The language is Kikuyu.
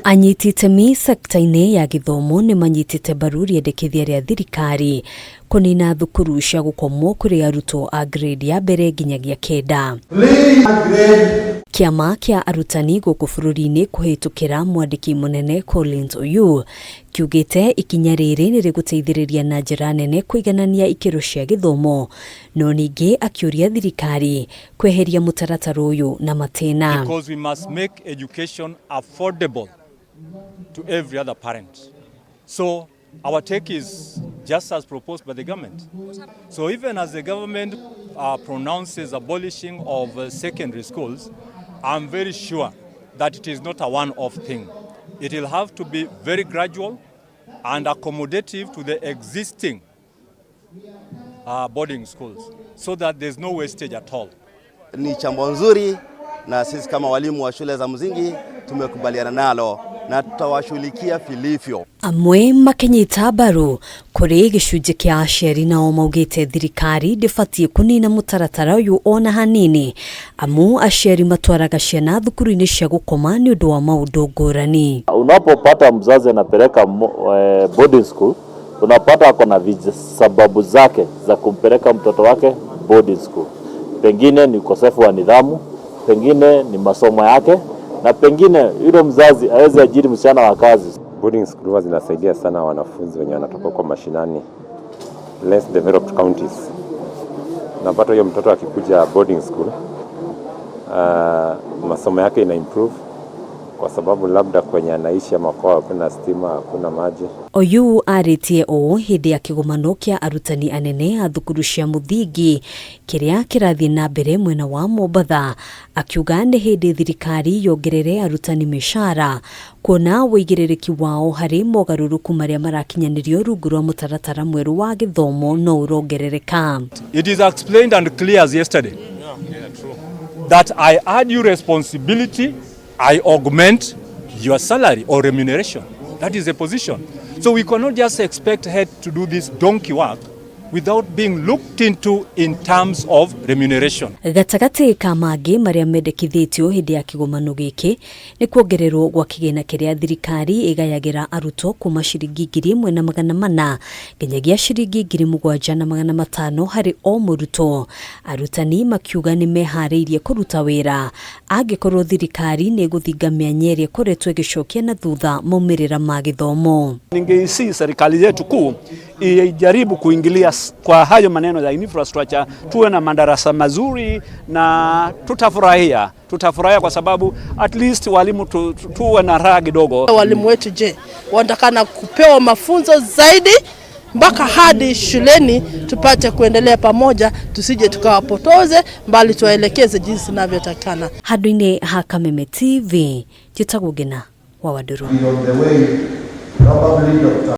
Anyiti itemi sekta-inĩ ya gĩthomo nĩ manyitĩte mbaru rĩendekithia rĩa thirikari kũnina thukuru cia gũkomwo kũrĩ arutwo a grade ya mbere nginyagia kenda. Kĩama kĩa arutani gũkũ bũrũri-inĩ kũhĩtũkĩra mwandĩki mũnene Collins Oyuu kiugĩte ikinya rĩrĩ nĩ rĩgũteithĩrĩria na njĩra nene kũiganania ikĩro cia gĩthomo, no ningĩ akĩũria thirikari kweheria mũtaratara ũyũ na matĩna. Because we must make education affordable to every other parent. So our take is just as proposed by the government. So even as the government pronounces abolishing of secondary schools, I'm very sure that it is not a one-off thing. It will have to be very gradual and accommodative to the existing boarding schools so that there's no wastage at all. Ni jambo nzuri na sisi kama walimu wa shule za msingi tumekubaliana nalo na tutawashughulikia vilivyo. Amwe makinyita mbaru kũrĩ gĩcunjĩ kĩa aciari nao maugĩte thirikari ndĩbatiĩ kũnina mũtaratara ũyũ ona hanini, amu aciari matwaraga ciana thukuru-inĩ cia gũkoma nĩ ũndũ wa maũndũ ngũrani. Unapopata mzazi anapeleka boarding school, unapata ako na sababu zake za kumpeleka mtoto wake boarding school. Pengine ni ukosefu wa nidhamu, pengine ni masomo yake, na pengine yule mzazi aweze ajiri msichana wa kazi. Boarding school huwa zinasaidia sana wanafunzi wenye wanatoka kwa mashinani, less developed counties. Napata huyo mtoto akikuja boarding school, masomo yake ina improve kwa sababu labda kwenye anaishi ama kwao hakuna stima, hakuna maji. Oyuu arĩtie ũũ hĩndĩ ya kĩgomano kĩa arutani anene a thukuru cia mũthingi kĩrĩa kĩrathiĩ na mbere mwena wa Mombatha, akiuga nĩ hĩndĩ thirikari yongerere arutani mĩcara kuona wĩigĩrĩrĩki wao harĩ mogarũrũku marĩa marakinyanĩrio rungu rwa mũtaratara mwerũ wa gĩthomo no ũrongerereka. It is explained and clear as yesterday that I add you responsibility, I augment your salary or remuneration. That is the position. So we cannot just expect head to do this donkey work without being looked into in terms of remuneration. Gatagatĩ ka mangĩ marĩa mendekithĩtio hĩndĩ ya kĩgomano gĩkĩ nĩ kuongererwo gwa kĩgĩna kĩrĩa thirikari ĩgayagĩra arutwo kuma ciringi 1400 nginyagia ciringi 7500 harĩ o mũrutwo. Arutani makiuga nĩ meharĩirie kũruta wĩra angĩkorwo thirikari nĩ ĩgũthinga mĩanya ĩrĩa ĩkoretwo ĩgĩcokia na thutha maumĩrĩra ma gĩthomo. Ningeisi serikali yetu kuu ijaribu kuingilia kwa hayo maneno ya infrastructure, tuwe na madarasa mazuri na tutafurahia kwa sababu at least walimu tuwe na raha kidogo. Walimu wetu je, wanatakana kupewa mafunzo zaidi mpaka hadi shuleni tupate kuendelea pamoja, tusije tukawapotoze, mbali tuwaelekeze jinsi inavyotakana. Handũ-inĩ ha Kameme TV, njĩtagwo Ngina wa Wandũrũ. On the way, probably Dr.